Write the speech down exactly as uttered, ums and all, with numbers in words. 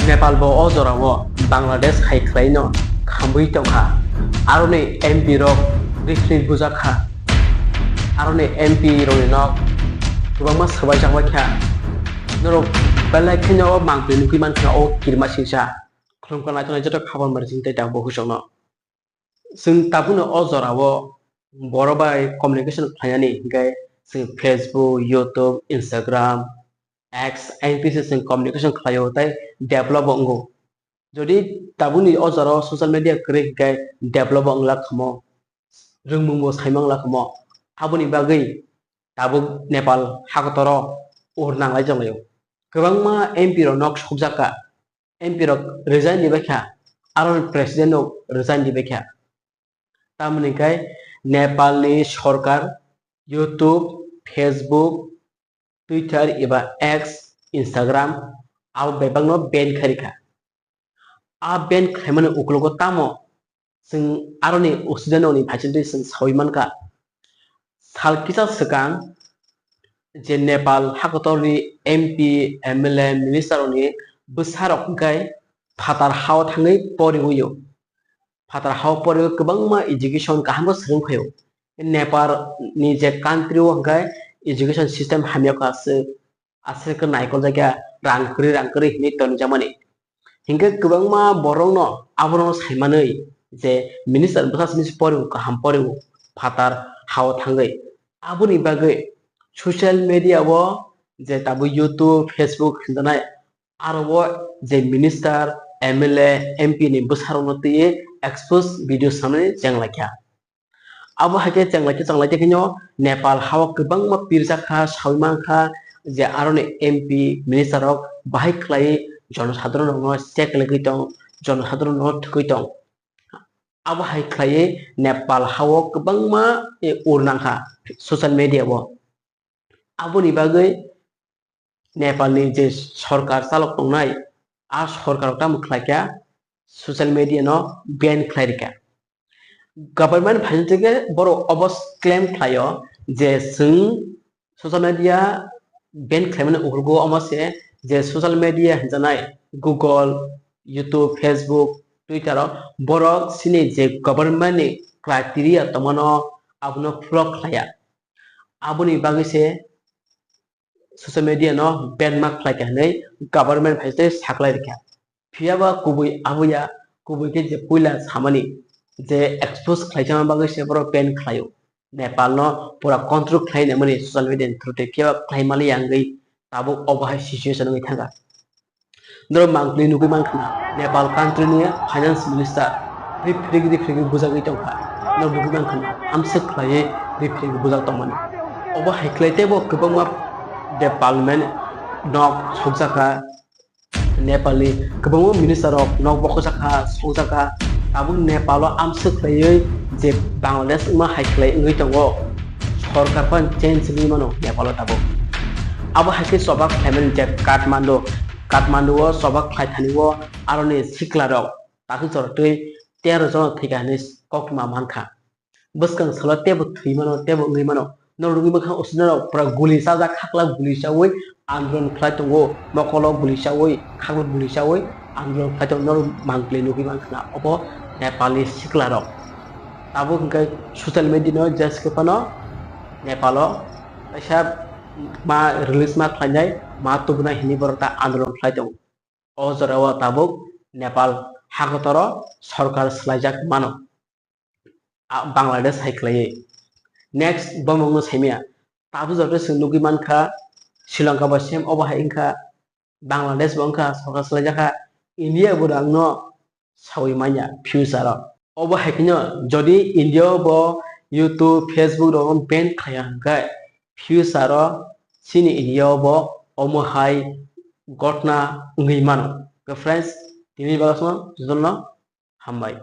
Nepal bo o jora o Bangladesh hai khlai no khamwi tongkha. Aroni M P rok rifri bujak kha. Aroni M P rokni nok kwbangma swbai changbai kha. Norok belai kheno o mangpli nugwi mankha o kirima singsa. Khulumkha naitongnai joto khabar mari sing tei tabuk husokno. Chwng tabukno o jora o borok bai communication khlainani hinkhe chwng Facebook, YouTube, Instagram, X, N P C chwng communication khlaio tei develop bo wngo. Jodi tabukni o jora o social media kwrwi hinkhe develop bo wngla khamo, rwngmung bo saimang la khamo. Aboni bagwi tabuk Nepal hakotoro ur nanglai jonglaio. Kwbangma M P rok nok sukjak kha. M P rok resign di baikha, aro president rok resign di baikha. Tamoni kai Nepal ni sorkar YouTube, Facebook, Twitter eba X, Instagram abo bebak no ban kharikha. A ban khlaimani ukologo tamo chwng aroni oxygen rokni phaisingtwi chwng sawi mankha. Sal kisa swkang je Nepal hakotorni M P, M L A, minister rokni bwsarok hwnkhe phatar hao thangwi poriwi-o. Phatar hao poriwi kwbangma education kaham khe swrwng phaio. Nepal ni je country o hwnkhe education system hamya kha aswk. Aswk khe naikol jakya rang kwrwi rang kwrwi hinwi tonijakmani. Hinkhe kwbangma borokno aborokno saimanwi je minister bwsa simi se poriwo kaham poriwo phatar hao thangwi. Aboni bagwi social media o je tabuk YouTube, Facebook hinjanai aro o je minister, M L A, M P ni bwsarokno twiwi expose video samani chenglaikha. Abo hai khe chenglaikhe chenglaikhe kheno Nepal hao kwbangma pirjak kha, sawi mankha je aroni M P minister rok bahai khlai jonosadharon rokno cheklagwi tong, jonosadharon rokno thwgwi tong. Abo hai khlaiwi Nepal hao kwbangma ur nangkha social media o. Aboni bagwi Nepalni je sorkar chalok tongnai, a sorkar tamo khlaikha, social media no ban khlai rikha. Government phaisingtwi khe borok obo claim khlaio je chwng social media ban khlaimani ukologo omo se je social media hinjanai Google, YouTube, Facebook, Twitter o borok chini je government ni criteria tongmano abono follow khlaiya. Aboni bagwi se social media no ban ma khlai kha hinwi government hai se saklai rikha. Phiya ba kubui aboya, kubui khe je puila samani je expose khlai chama bagwi se borok ban khlaio. Nepal no pura control khlai nai mani social media ni through tei phiya ba khlai mali ya wngwi tabuk obo hai situation wngwi thangkha. Norok mangpli nugwi mankha na, Nepal country ni finance minister rifrig rifrig bujagwi tongkha. Norok nugwi mankha na, amswk khlaiwi rifrig bujak tongmani. Obo hai khlai teibo kwbangma development nok sokjakha. Nepal ni kwbangma minister rok nok bokhokjakha, sokjakha. Tabuk Nepal o amswk khlaiwi je Bangladesh wngma hai khlai wngwi tongo. Sorkar phano change wngwi mano Nepal o tabuk. Abo hai khe choba khlaimani je Kathmandu, Kathmandu o choba khlai thani o aroni sikla rok takhuchor twi tero jon thwikha hinwi koktwma mankha. Bwskang salo teibo thwi mano, teibo wngwi mano. Norok nugwi mankha osina rok pura guli chajak, khakla guli chawi andolon khlai tongo, mokolo guli chawi, khakla guli chawi andolon khlai tongo. Norok mangpli nugwi mankha na obo Nepal ni sikla rok. Tabuk hwnkhe social media no just khe phano Nepal o kaisa ma release ma khlainai, ma tubunai hinwi borok ta andolon khlai tongo. O jora o tabuk Nepal hakotoro sorkar swlaijak mano. A, Bangladesh hai khlaiwi. Next bomongno saimaya. Tabuk jora chwng nugwi mankha Sri Lanka bo same obo hai wngkha, Bangladesh bo wngkha, sorkar swlaijakha, India bo rangno sawi manya future o. Obo hai kheno jodi India o bo YouTube, Facebook rok ban khlaiya hwnkhe future o chini India o bo omo hai gotna wngwi mano. Friends, tini bagwi jotono hambai.